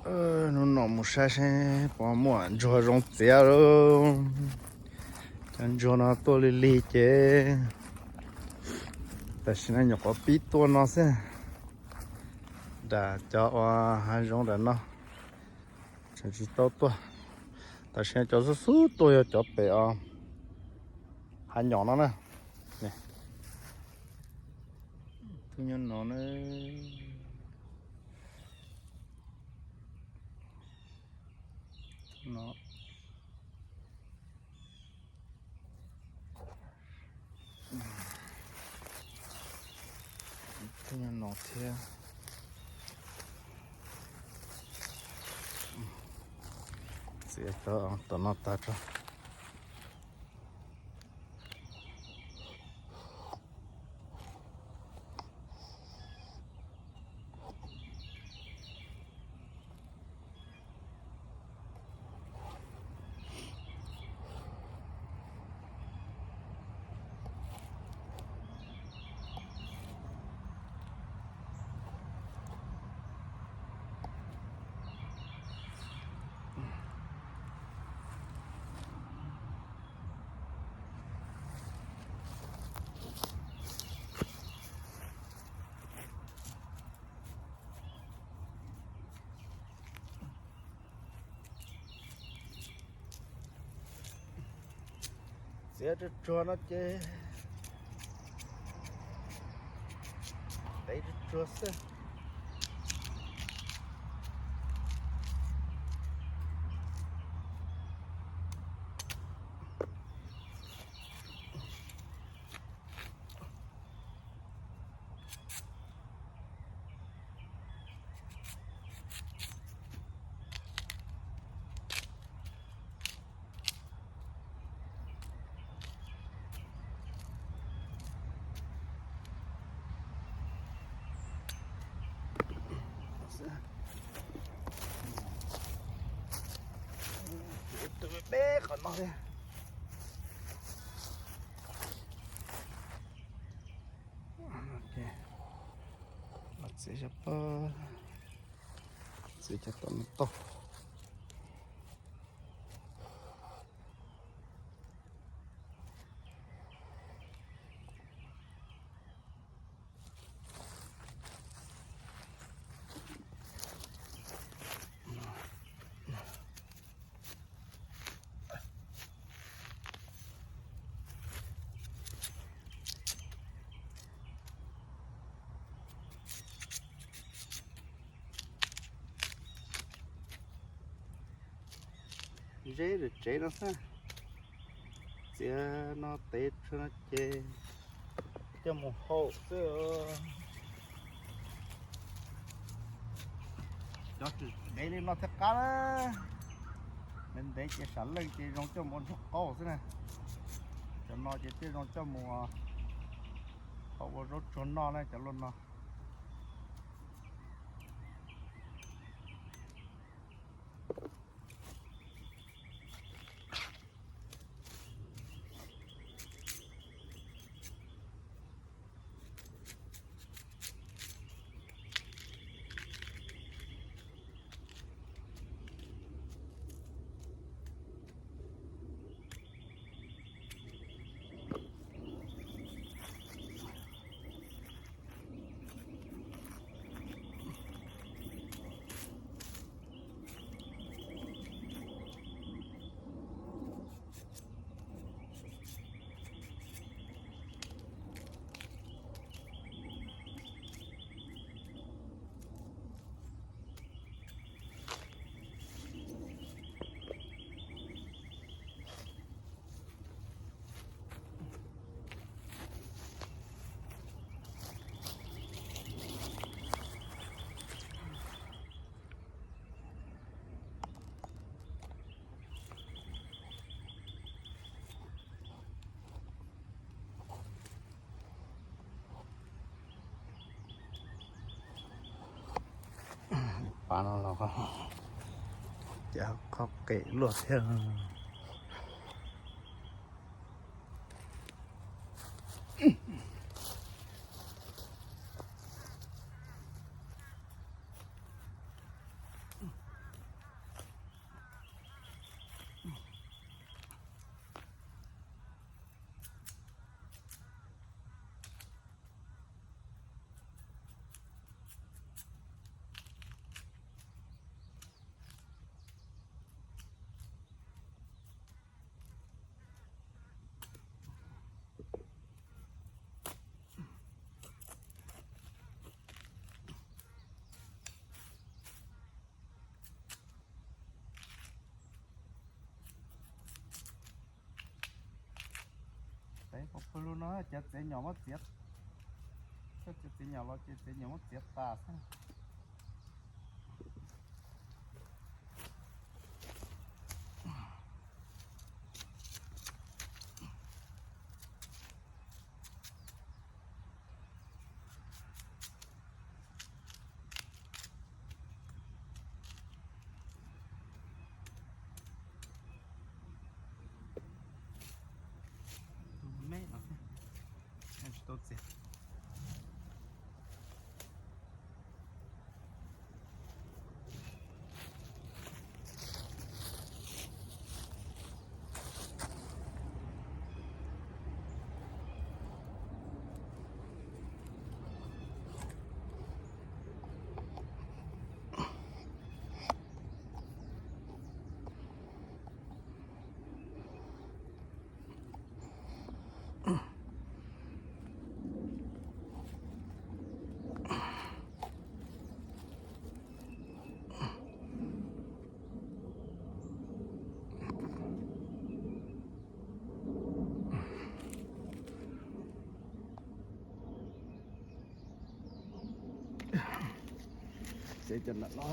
Hnub no mus saib seb puas muaj ntsuag zoo txiav lauj. Cov ntsuag no tuaj lig lig ces tam sim no nyuam qhuav pib tuaj no xwb. Nram cov uas hav zoov nram no tseem tsis tau tuaj. Tam sim no cov xub xub tuaj yog cov pem os, hav nyom no na. Tus nyob no na. No. Tus nyob no thiab. Txiav tau tom no tag tso. Txiav tsuag tsuag no ces tev tsuag tsuag xwb. Tus peb qhov no thiab. Txiav zog pab, txiav cov tom no tau. Zeb lawm tsev no xwb. Txiav no tev tsuag no ces coj mus hau xwb. Cov tseem ntev li no thiaj qab na. Ntev ntev ces sam leej ces zoo coj mus ua ntsuag qaub xwb na. Cov no ces thiaj zoo coj mus hau ua zaub tsuag noj na cov luaj no. Pab no los cas qhov qem luaj thiab. Cov txiv nyom muab txiav, cov txiv nyom los ces txiv nyom muab txiav tas xwb. Tus me no, tsis tau txiav. Txiav cov nram no.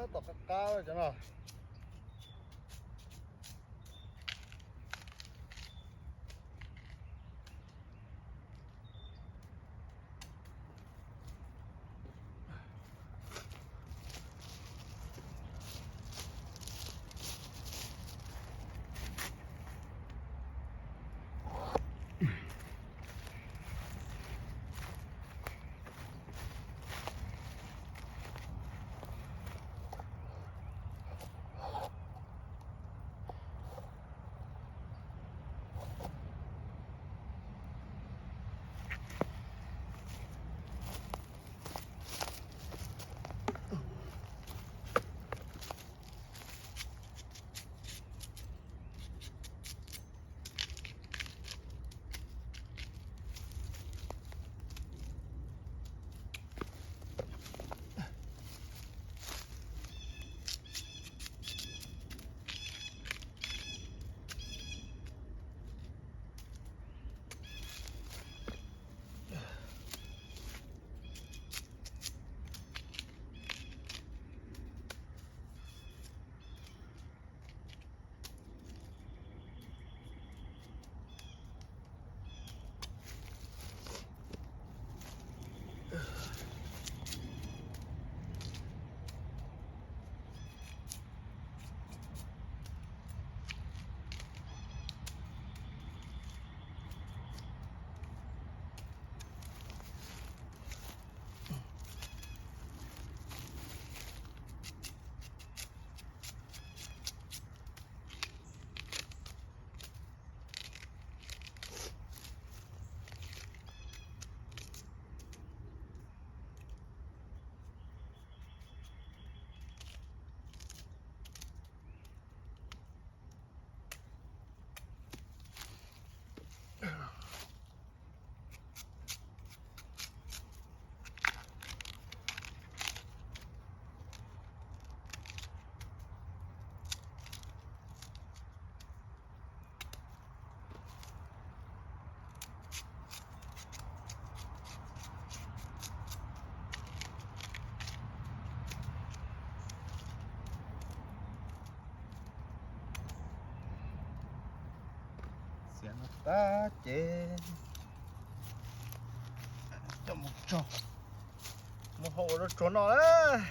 Tab tom qab qab cov no. Xiav no tag ces coj mus tso, mus hau ua zaub tsuag noj lawm.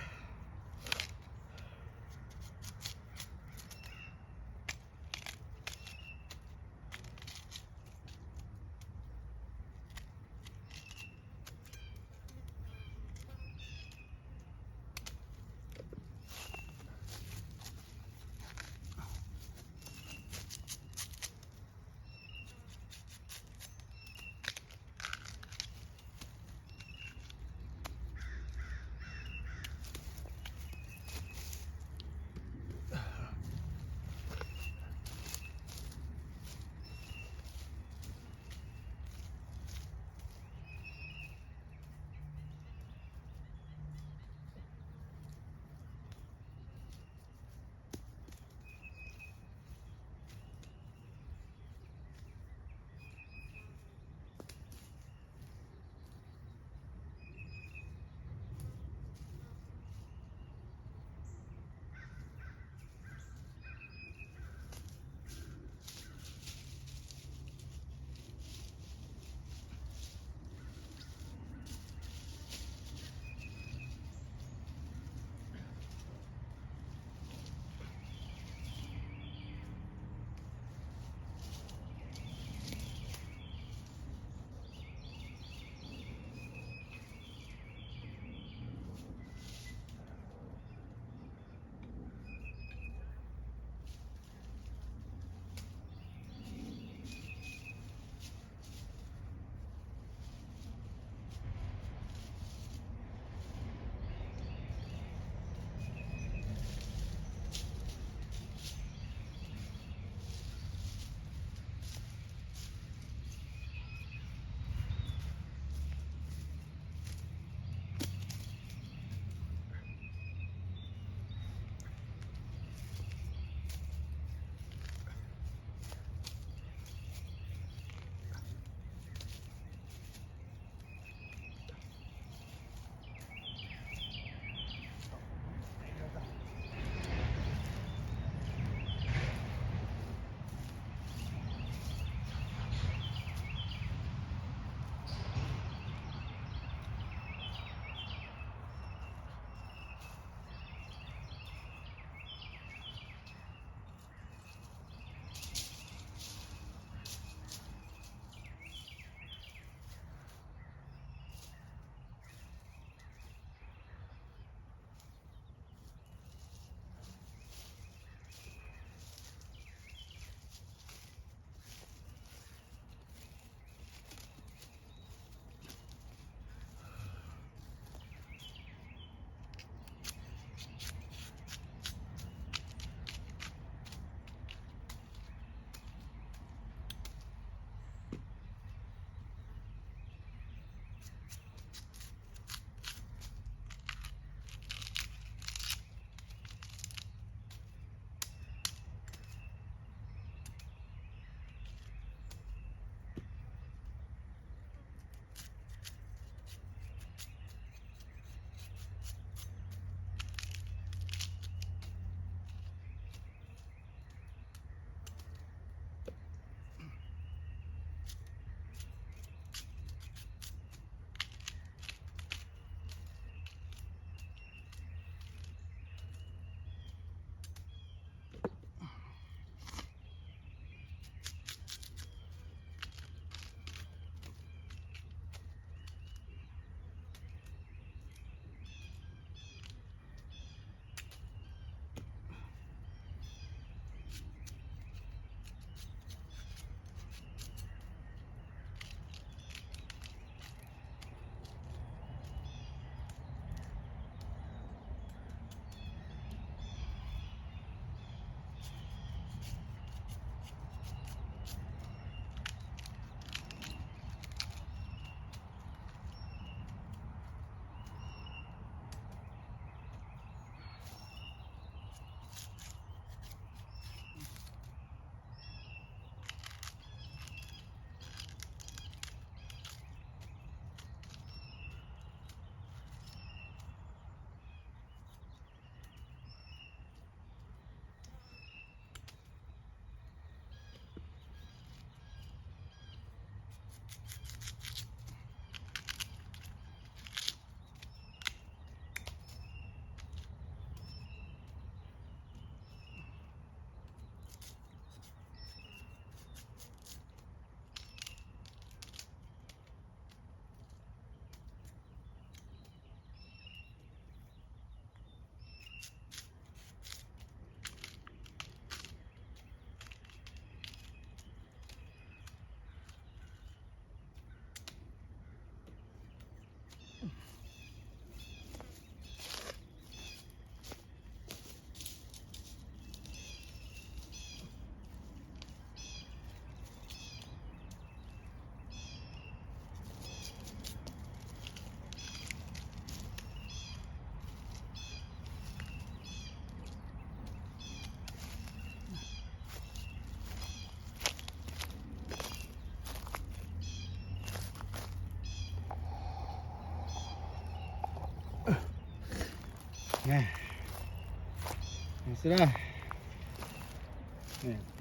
Xwb na,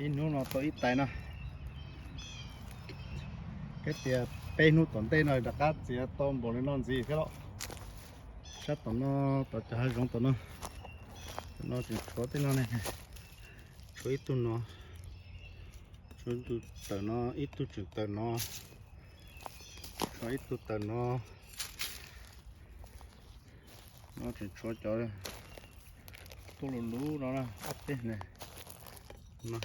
ib hnub no tau ib tais no, kav tias peb hnub tom ntej no rov qab txiav tau npaum li no ntxiv thiab los. Sab tom no, tom cov hav zoov tom no, tom no tseem tshuav tej no ne, tshuav ib tug no, tshuav ib tug tawm no, ib tug tseem tawm no, tshuav ib tug tawm no. No tseem tshuav cov tuaj luv luv no na, ob peb ne, no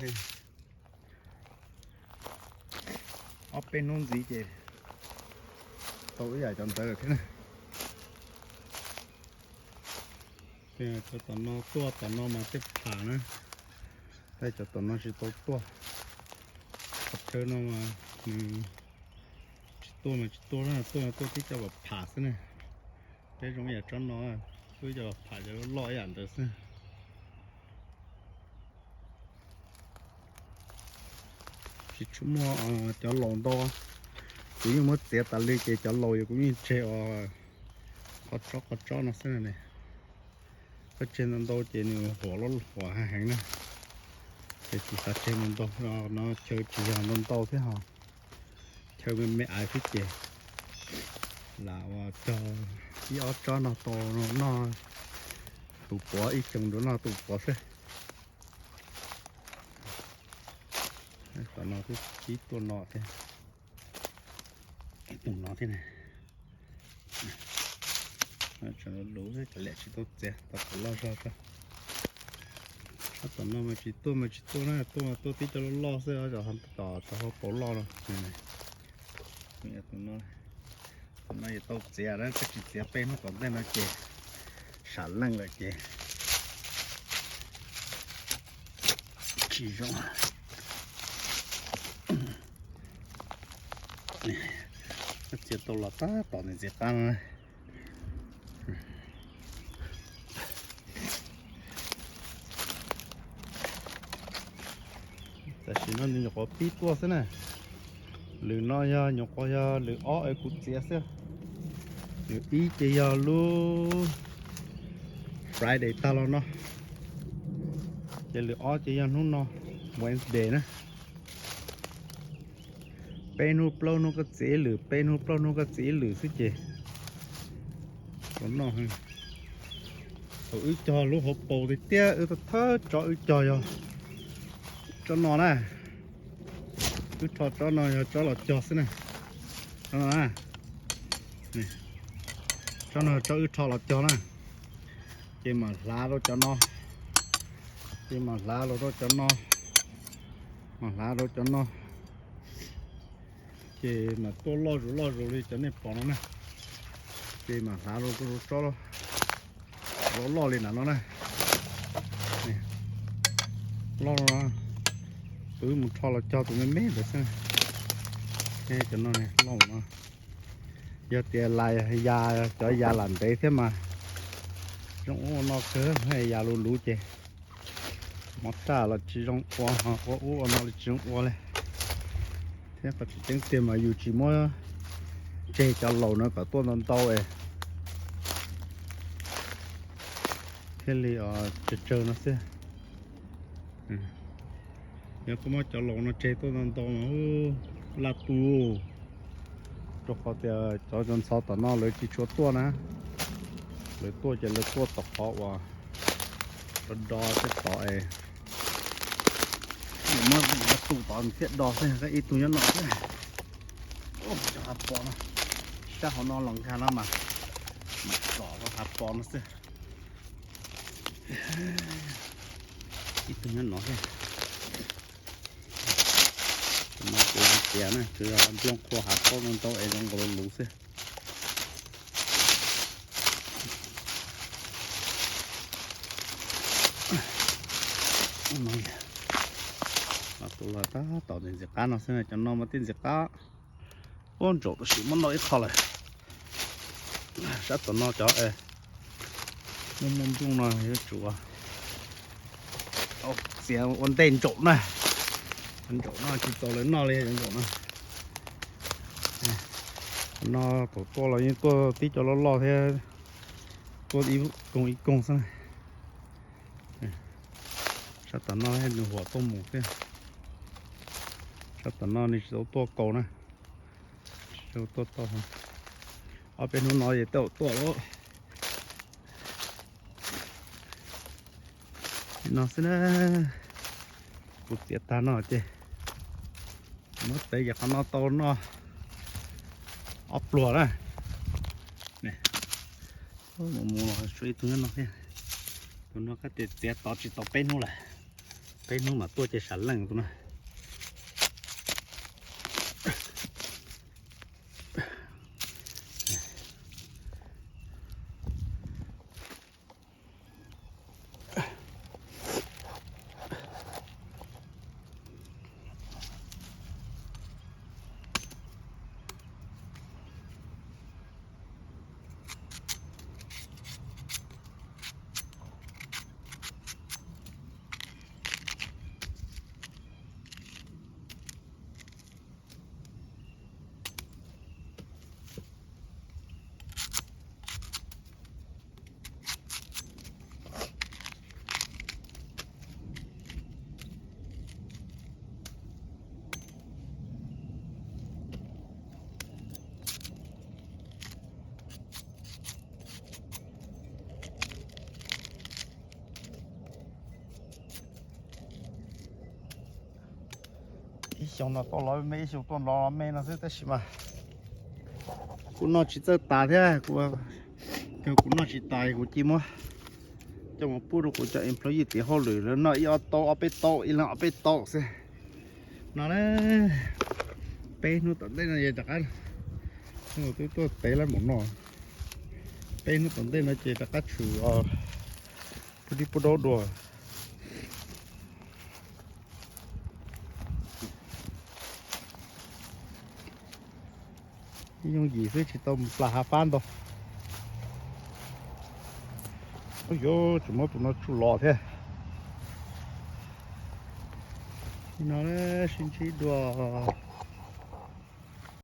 ob peb hnub ntxiv ces tau ib yam cov ntawd thiab na. Cov tom no tuaj tom no mas tej pham na, tej cov tom no tsis tau tuaj. Qhov chaw no mas nws tsis tuaj mas tsis tuaj na, tuaj tuaj tib co pham xwb na. Peb zoo ib yam tsob no, tuaj ib co pham cov loj ib yam ntawd xwb. Tsis tshua muaj cov laus ntau, kuv yeej muab txiav tas li ces cov laus yog kuv yeej tseg ua qhov tsob qhov tsob no xwb ne. Koj tseg ntau ntau ces nws huam loj huam heev na, ces tsis xav tseg ntau ntau no, chaw tsis yog ntau ntau thiab ho, chaw me me aiv xwb ces lam ua cog ib ob tsob no tau noj, tus puav ib xyoo ntawd noj tus puav xwb. Tom no twb pib tuaj no thiab, ib tug no thiab ne. Tseem luv luv xwb, cov liam tsis tau txiav, tau kom loj zog tso. Sab tom no mas tsis tuaj mas tsis tuaj na, tuaj mas tuaj tib co loj loj xwb, tom rau hauv paus loj no. Tus no, tus no yuav tau txiav na, koj tsis txiav peb hnub tom ntej no ces sam leej lawm ces tsis zoo. Txiav tau los tab tom ntxim qab no. Tam sim no nws nyuam qhuav pib tuaj xwb na. Lwm no yog nyuam qhuav yog lwm ob es kuv txiav xwb. Lwm ib ces yog lub Friday tag los no, ces lwm ob ces yog hnub no, Wednesday na. Peb hnub plaub hnub koj txiav ib lwm, peb hnub plaub hnub koj txiav ib lwm xwb ces tau noj. Thaum wb cog lub hauv paus tiag tiag wb thawj tsob wb cog yog tsob no na. Wb rho tsob no yog tsob los cog xwb na. Tsob no na, tsob no tsob wb rho los cog na. Ces mam hlav rau cov no, ces mam hlav los rau cov no, mam hlav rau cov no. Ces mam tuaj loj zus loj zus li cov nej pom no na. Ces mam hlav rau tsob loj loj li nram no na. Loj no, wb mus rho los cog tus me me ntawd xwb. Cov no loj no, yog tias ya, cov ya lam ntev thiab mas zoo ua no kawg, ya luv luv ces mov saj los tsis zoo ua, ua ub ua no los tsis zoo ua li. Thiab qhov tseem ceeb tiag mas yus tsis muab tseg cov laus no kom tuaj ntau ntau es thiaj li tsawg tsawg no xwb. Yog tuaj muab cov laus no tseg tuaj ntau ntau mas laj tu, rau qhov tias cov ntxhov tom no lawv tsis tshua tuaj na. Lawv tuaj ces lawv tuaj tom qhov uas do do tej tod es muab tu tod thiaj do xwb, ib tug nyob no xwb. Cov hav pos no, sab hauv no los nkag no mas, mas txom rau hav pos no xwb. Ib tug nyob no xwb. Tam no kuv tias na, tsuas yog nplooj qhuav hav paub ntau ntau es zoo nkaus luv luv xwb. Tus los tab tom ntxim qab no xwb, cov no mas tib ntxim qab. Ub, ntsaum tab sis muab noj ib qho lawm. Sab tom no cov muaj muaj nplooj no yuav tsum txiav ua ntej ntsaum na. Ntsaum no tsis txaus lawv noj li ntsaum no. No thaum tuaj los yeej tuaj tib co loj loj thiab, Tua ib koog ib koog xwb na. Sab tom no nws huam tuaj mus thiab. Sab tom no nws tsis tau tuaj kaus na. Tsis tau tuaj tau. Ob peb hnub no ces tej zaum tuaj lawm. Li no xwb na. Kuv txiav tag no ces muab tev ces qhov no tau noj ob pluag na. Mus mus los tshuav ib tug nyob no thiab. Tus no kab tias txiav tod tsis tau peb hnub lawm. Peb hnub mam tuaj ces sam leej tus no. Ib xyoos no tuaj lov me, ib xyoos tuaj lov me no xwb tab sis mas kuv noj tsis txawj tas thiab. Kuv, kuv noj tsis tas kuv cia muab coj mus pub rau kuv cov employee tim hauj lwm lawv noj ib ob taub ob peb taub, ib leeg ob peb taub xwb. No na, peb hnub tom ntej no ces rov qab, twb tuaj tev lawm mus no, peb hnub tom ntej no ces rov qab tshwm pub dib pub daub dua. Ib yooj yim xwb tsis tau mus plas hav fab ntau. Ub yuv, tseem muab tus no tsuj los thiab. Li no sib ntsib dua.